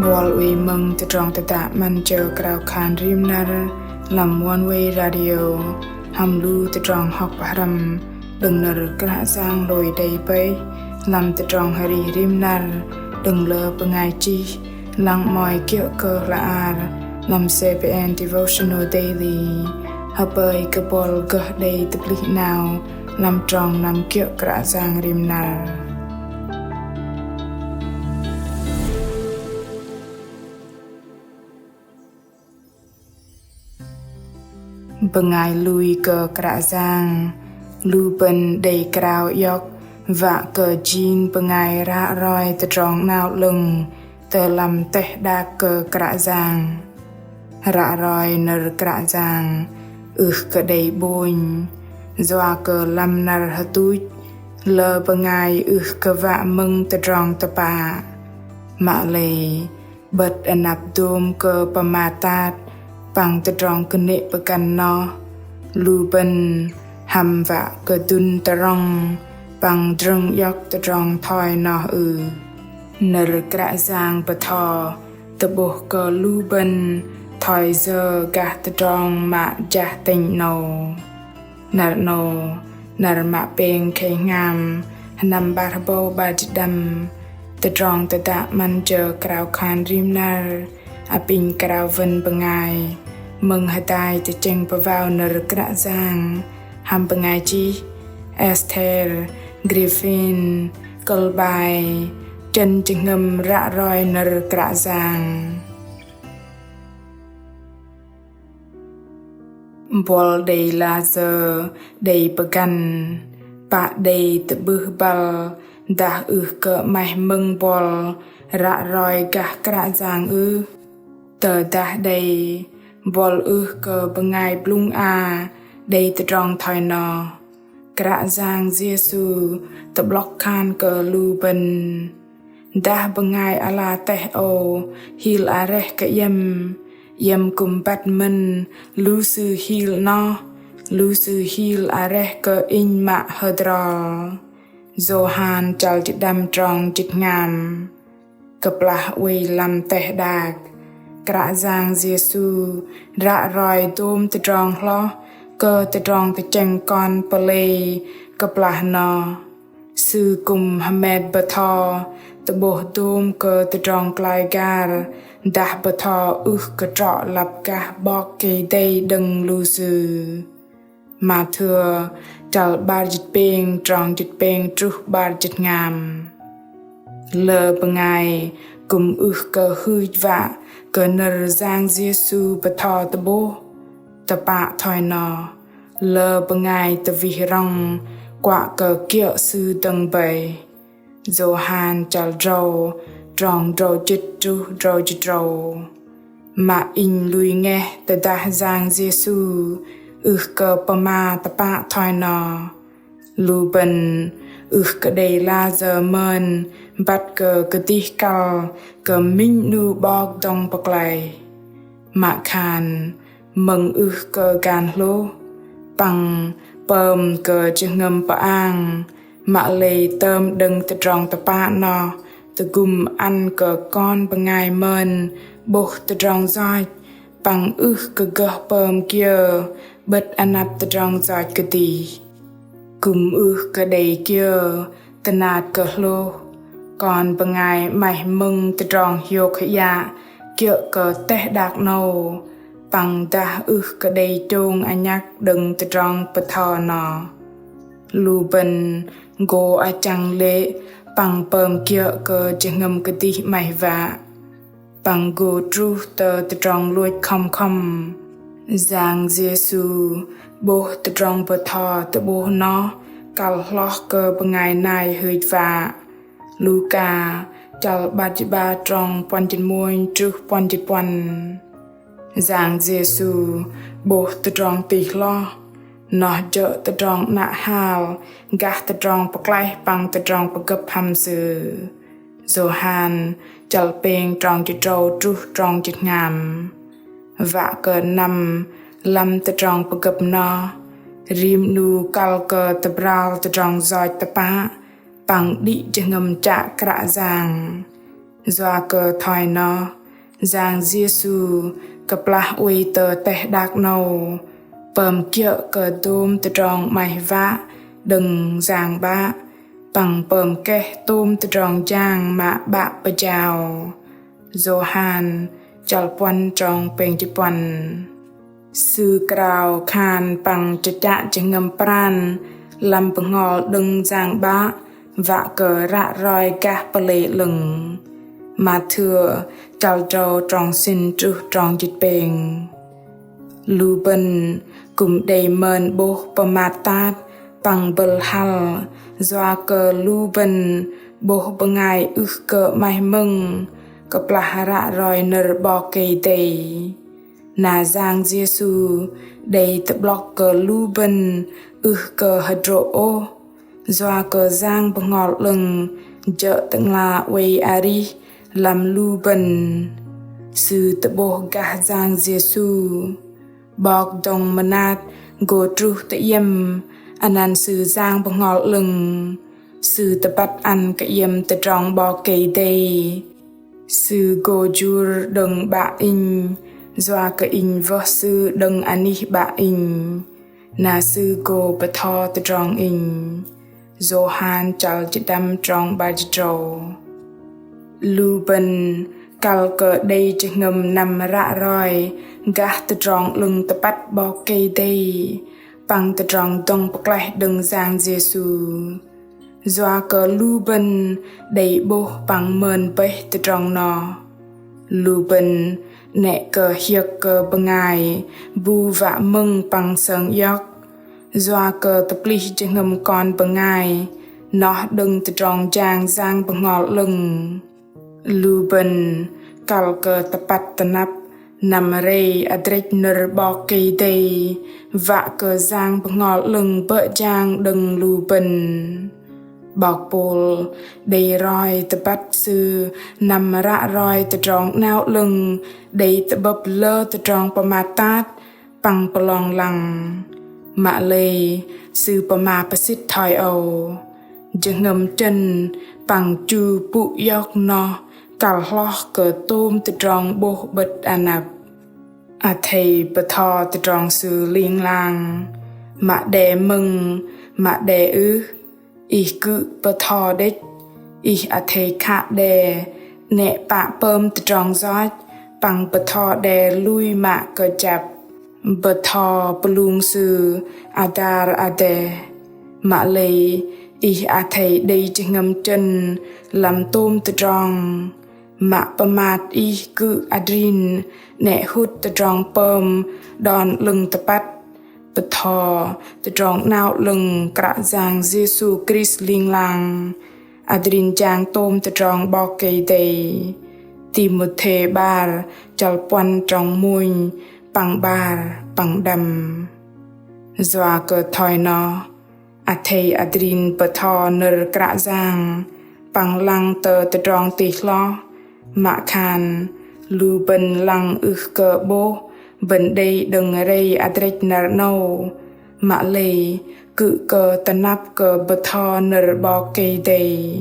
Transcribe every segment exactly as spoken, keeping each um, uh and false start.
Buăl oei mơ̆ng tơdrong tơdă 'Măn Jơ Krao Khan Rim Năr lăm One Way Radio hăm lu tơdrong hŏk pơhrăm đơ̆ng nơ̆r Kră Yang lui đei pơih lăm tơdrong arih rim năr đơ̆ng lơ bơngai chih lăng 'mơ̆i kiơ̆ kơ hla ar lăm C B N Devotional Daily. Hơpơi kơ buăl gơh đei tơplih 'nao lăm trong năm kiơ̆ Kră Yang rim năr. Bơngai lui kơ Kră Yang, lu bơ̆n đei krao iŏk wă kơ jing bơngai ră roi tơdrong 'nao 'lơ̆ng tơ lăm teh đak kơ Kră Yang. Ră roi nơ̆r Kră Yang ưh kơ đei 'bônh, yua kơ lăm năr hơtuch lơ bơngai ưh kơ wă mơ̆ng tơdrong tơpă. Mă lei 'bơ̆t anăp dôm kơ pơmat tat păng tơdrong kơnê̆ pơgăn noh, lu bơ̆n hăm wă kơ dŭn tơrŏng păng drơ̆ng iŏk tơdrong thoi noh ưh? Nơ̆r Kră Yang bơtho tơ'bôh kơ lu bơ̆n thoi yơ gah tơdrong mă jah tĕnh 'nâu. Năr 'nâu, năr mă pêng khei hngam, sơnăm 'bar hơbâu 'bar jĭt đăm, tơdrong tơdă 'Măn Jơ Krao Khan Rim Năr apinh krao wơ̆n bơngai mơ̆ng hơdai tơchĕng pơwao nơ̆r Kră Yang hăm bơngai chih Esther Griffin, kơ̆l 'bai Chơ̆n jơhngơ̆m ră roi nơ̆r Kră Yang. Buăl đei layơ đei pơgăn, pă đei tơ'bưh băl dah ưh kơ 'maih mơ̆ng buăl ră roi gah Kră Yang ưh? Tơdah đei, buăl ưh kơ bơngai blŭng a đei tơdrong thoi noh. Kră Yang Yêsu tơ'blŏk khan kơ lu bơ̆n: Dah bơngai ala teh âu hil areh kơ iĕm, iĕm kư̆m băt mơ̆n lu sư hil noh, lu sư hil areh kơ Inh mă hơdrol. Yôhan chăl jĭt đăm trong jĭt hngam. Kơplah oei lăm teh đak, Kră Yang Yêsu ră roi dôm tơdrong hloh kơ tơdrong tơchĕng kon pơlei kơplah noh. Sư kư̆m hơmet bơtho tơ'bôh dôm kơ tơdrong klaih gar dah bơtho ưh kơ trŏ lăp gah 'Bok Kei-Dei đơ̆ng lu sư. Mathêu chăl‌bar jĭt pêng, trong jĭt pêng truh 'bar jĭt hngam. Lơ bơngai kư̆m ưh kơ hưch wă kơ nơ̆r Yang Yêsu bơtho tơ'bôh, tơpă thoi noh, lơ bơngai tơwih rŏng kuă kơ kiơ̆ Sư dơ̆ng bơih. Yôhan chăl drâu, trong drâu jĭt truh drâu jĭt drâu. Mă inh lui ngeh tơdah Yang Yêsu ưh kơ pơma tơpă thoi noh, lu bơ̆n ưh kơ đei layơ mơn băt kơ kơdih kăl kơ minh 'nu 'Bok dŏng pơklaih. Mă khan mơ̆ng ưh kơ gan hlôh păng pơm kơ jơhngơ̆m pơang, mă lei tơm đơ̆ng tơdrong tơpă noh tơgŭm ăn kơ kon bơngai mơn 'bôh tơdrong yoch păng ưh kơ gơh pơm kiơ 'bơ̆t anăp tơdrong yoch kơdih. Kư̆m ưh kơ đei kiơ tơnat kơ hlôh, kon bơngai 'maih mơ̆ng tơdrong hiôk hơiă kiơ̆ kơ teh đak 'nâu, păng dah ưh kơ đei chông anhăk đơ̆ng tơdrong bơtho noh. Lu bơ̆n gô achăng lê̆ păng pơm kiơ̆ kơ jơhngơ̆m kơdih 'maih wă. Păng gô truh tơ tơdrong lôch khŏm khŏm. Yang Yêsu 'bôh tơdrong bơtho tơ'bôh noh kăl hloh kơ bơngai nai hưch wă. Luka chăl 'bar jĭt 'bar trong puăn jĭt mônh truh puăn jĭt puăn. Yang Yêsu 'bôh tơdrong tih hloh, noh jơ̆ tơdrong 'nă hal gah tơdrong pơklaih păng tơdrong pơgơ̆p hăm Sư. Yôhan chăl pêng trong jĭt drâu truh trong jĭt hngam. Wă kơ năm lăm tơdrong pơgơ̆p noh, rim 'nu kăl kơ tơbral tơdrong yoch tơpă păng đĭ jơhngơ̆m chă Kră Yang. Yua kơ thoi noh, Yang Yêsu kơplah oei tơ teh đak 'nâu, pơm kiơ̆ kơ dôm tơdrong 'maih wă đơ̆ng Yang 'Bă, păng pơm keh tôm tơdrong jang mă 'Bă pơjao. Yôhan, chăl puăn trong pêng jĭt puăn. Sư krao khan păng chơchă jơhngơ̆m pran lăm bơhngol đơ̆ng Yang 'Bă, wă kơ ră roi gah pơlei 'lơ̆ng. Mathiơ, chăl drâu trong sĭn truh trong jĭt pêng. Lu bơ̆n kư̆m đei mơn 'bôh pơmat tat păng bơ̆l hăl, yua kơ lu bơ̆n 'bôh bơngai ưh kơ 'maih mơ̆ng kơplah ră roi nơ̆r 'Bok Kei-Dei. Na Yang Yêsu đei tơ'blŏk kơ lu bơ̆n ưh kơ hơdrô̆ ôh, yua kơ Yang Bơhngol 'Lơ̆ng jơ̆ Tơ'ngla oei arih lăm lu bơ̆n. Sư tơ'bôh gah Yang Yêsu. 'Bok dŏng mơnat gô truh tơ iĕm, anăn Sư Yang Bơhngol 'Lơ̆ng. Sư tơbăt ăn kơ iĕm tơdrong 'Bok Kei-Dei. Sư gô jur đơ̆ng 'Bă Inh, yua kơ Inh wơh Sư đơ̆ng anih 'Bă Inh. Na Sư gô bơtho tơdrong Inh. Yôhan chăl jĭt đăm trong 'bar jĭt drâu. Lu bơ̆n kăl kơ đei jơhngơ̆m năm ră roi gah tơdrong 'lơ̆ng tơpăt 'Bok Kei-Dei păng tơdrong dŏng pơklaih đơ̆ng Yang Yêsu. Yua kơ lu bơ̆n đei 'bôh păng mơn bơih tơdrong noh. Lu bơ̆n 'nĕ kơ hiơ̆k kơ bơngai bu wă mơ̆ng păng sơng iŏk. Yua kơ tơplih jơhngơ̆m kon bơngai noh đơ̆ng tơdrong jang Yang Bơhngol 'Lơ̆ng. Lu bơ̆n kăl kơ tơpăt tơnăp năm rei adrĕch nơ̆r 'Bok Kei-Dei, wă kơ Yang Bơhngol 'Lơ̆ng bơ̆ jang đơ̆ng lu bơ̆n. 'Bok Pôl đei roi tơbăt sư năm ră roi tơdrong 'nao 'lơ̆ng đei tơ'bơ̆p lơ tơdrong pơmat tat păng pơlong lăng. Mă lei sư pơma pơsĭt thoi âu: Jơhngơ̆m trơ̆n păng chu pŭ iŏk noh kăl hloh kơ tôm tơdrong 'bôh 'bơ̆t anăp. Athei bơtho tơdrong Sư ling lang, mă đe mơ̆ng, mă đe ưh, ih kư̆ bơtho đĕch. Ih athei khă đe 'nĕ pă pơm tơdrong yoch păng bơtho đe lui mă kơjăp. Bơtho pơlung Sư adar adeh. Mă lei ih athei đei jơhngơ̆m trơ̆n lăm tôm tơdrong. Mă pơmat ih kư̆ adrin 'nĕ hŭt tơdrong pơm đon 'lơ̆ng tơpăt. Bơtho tơdrong 'nao 'lơ̆ng Kră Yang Yêsu Krist ling lang. Adrin jang tôm tơdrong 'Bok Kei-Dei. Timôthê 'bar chăl puăn trong mônh păng 'bar păng đăm. Yua kơ thoi noh, athei adrin bơtho nơ̆r Kră Yang păng lăng tơ tơdrong tih hloh, mă khan lu bơ̆n lăng ưh kơ 'bôh bơ̆n đei đơ̆ng rei adrĕch năr 'nâu, mă lei kư̆ kơ tơnăp kơ bơtho nơ̆r 'Bok Kei-Dei.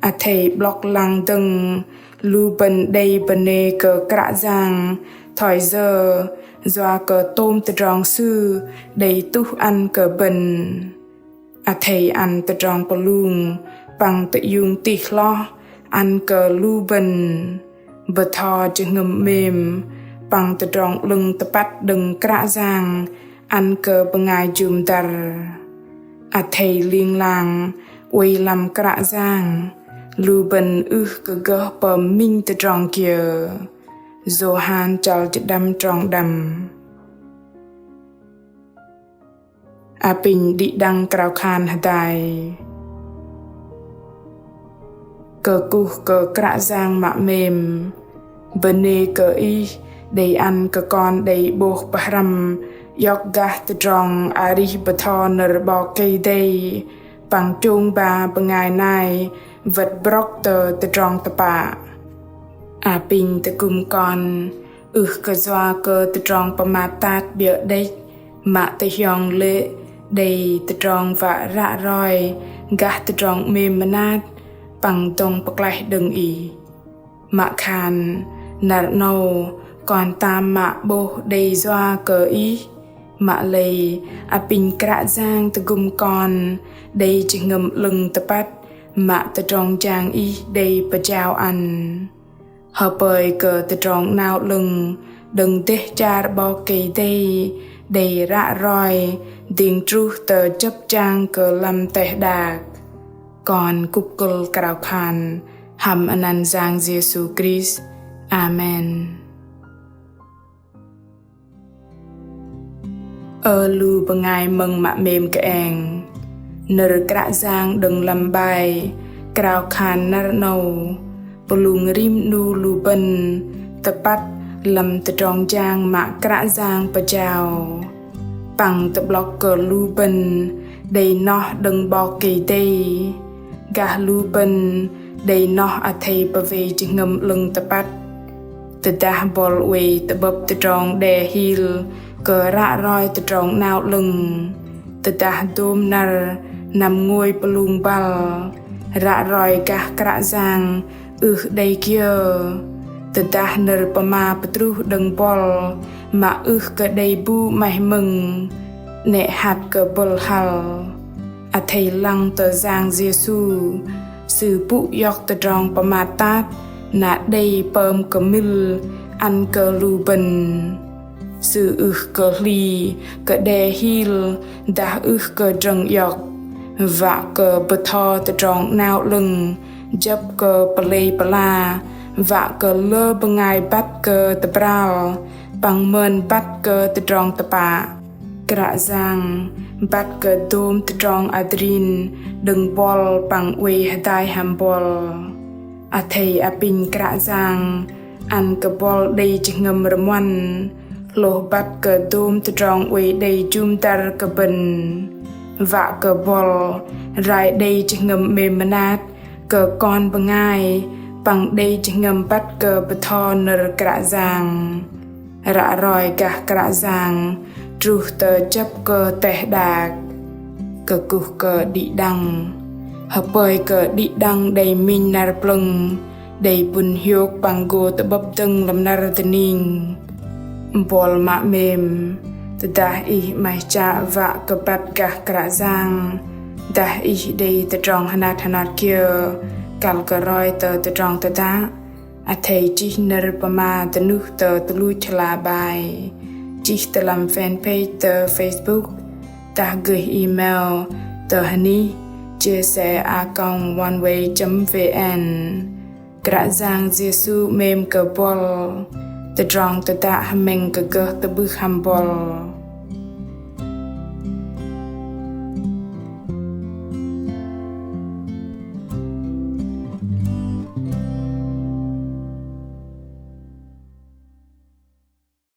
Athei 'blŏk lăng dơ̆ng lu bơ̆n đei bơnê kơ Kră Yang thoi yơ, yua kơ tôm tơdrong Sư đei tuh ăn kơ bơ̆n. Athei ăn tơdrong pơlung păng tơiung tih hloh ăn kơ lu bơ̆n. Bơtho jơhngơ̆m 'mêm păng tơdrong 'lơ̆ng tơpăt đơ̆ng Kră Yang ăn kơ bơngai jŭm dăr. Athei ling lang oei lăm Kră Yang, lu bơ̆n ưh kơ gơh pơm minh tơdrong kiơ. Yôhan chăl jĭt đăm trong đăm. Apinh đĭ đăng krao khan hơdai. Kơkuh kơ Kră Yang mă 'mêm. Bơnê kơ Ih đei ăn kơ kon đei 'bôh pơhrăm iŏk gah tơdrong arih bơtho nơ̆r 'Bok Kei-Dei păng chông ba bơngai nai wơ̆t brŏk tơ tơdrong tơpă. Apinh tơgŭm kon ưh kơ yua kơ tơdrong pơmat tat 'biơ̆ đĕch, mă tơhiong lê̆ đei tơdrong wă ră roi gah tơdrong 'mêm mơnat păng dŏng pơklaih đơ̆ng Ih. Mă khan năr 'nâu kon tam mă 'bôh đei yua kơ Ih, mă lei apinh Kră Yang tơgŭm kon đei jơhngơ̆m 'lơ̆ng tơpăt mă tơdrong jang Ih đei pơjao ăn. Hơpơi kơ tơdrong 'nao 'lơ̆ng đơ̆ng dêh char 'Bok Kei-Dei đei ră roi dĭng truh tơ jơ̆p jang kơ lăm teh đak. Kon kŭp kơ̆l krao khan hăm anăn Yang Yêsu Krist. Amen. Ơ lu bơngai mơ̆ng mă 'mêm kơeng. Nơ̆r Kră Yang đơ̆ng lăm bai krao khan năr 'nâu pơlung rim 'nu lu bơ̆n tơpăt lăm tơdrong jang mă Kră Yang pơjao. Păng tơ'blŏk kơ lu bơ̆n đei noh đơ̆ng 'Bok Kei-Dei. Gah lu bơ̆n đei noh athei pơwei jơhngơ̆m 'lơ̆ng tơpăt. Tơdah bol oei tơ'bơ̆p tơdrong đe hil kơ ră roi tơdrong 'nao 'lơ̆ng. Tơdah dôm năr năm ngôi pơlung băl, ră roi gah Kră Yang ưh đei kiơ. Tơdah nơ̆r pơma pơtruh đơ̆ng bol mă ưh kơ đei bu 'maih mơ̆ng, 'nĕ hăt kơ bơ̆l hăl. Athei lăng tơ Yang Yêsu, Sư pŭ iŏk tơdrong pơmat tat na đei pơm kơmĭl ăn kơ lu bơ̆n. Sư ưh kơ hli kơ đe hil dah ưh kơ drơ̆ng iŏk, wă kơ bơtho tơdrong 'nao 'lơ̆ng jơ̆p kơ pơlei pơla, wă kơ lơ bơngai băt kơ tơbral păng mơn băt kơ tơdrong tơpă. Kră Yang băt kơ dôm tơdrong adrin đơ̆ng bol păng oei hơdai hăm bol. Athei apinh Kră Yang ăn kơ bol đei jơhngơ̆m rơmuăn, hlôh băt kơ dôm tơdrong oei đei jŭm dăr kơ bơ̆n. Wă kơ bol rai đei jơhngơ̆m 'mêm mơnat kơ kon bơngai păng đei jơhngơ̆m băt kơ bơtho nơ̆r Kră Yang. Ră roi gah Kră Yang truh tơ jơ̆p kơ teh đak. Kơkuh kơ đĭ đăng. Hơpơi kơ đĭ đăng đei minh năr plơ̆ng đei pŭn hiôk păng gô tơ'bơ̆p dơ̆ng lăm năr dơning. Bol mă 'mêm, tơdah ih 'maih chă wă kơ băt gah Kră Yang, dah ih đei tơdrong hơnat hơnat kiơ kăl kơ roi tơ tơdrong tơdă, athei chih nơ̆r pơma dơnuh tơ tơluch hla bai, chih tơ lăm fanpage tơ Facebook, dah gơih email tơ hơnih chia sẻ a còng oneway chấm vn. Kră Yang Yêsu 'mêm kơ bol. Tơdrong tơdă hơmĕng kơ gơh tơ'bưh hăm bol.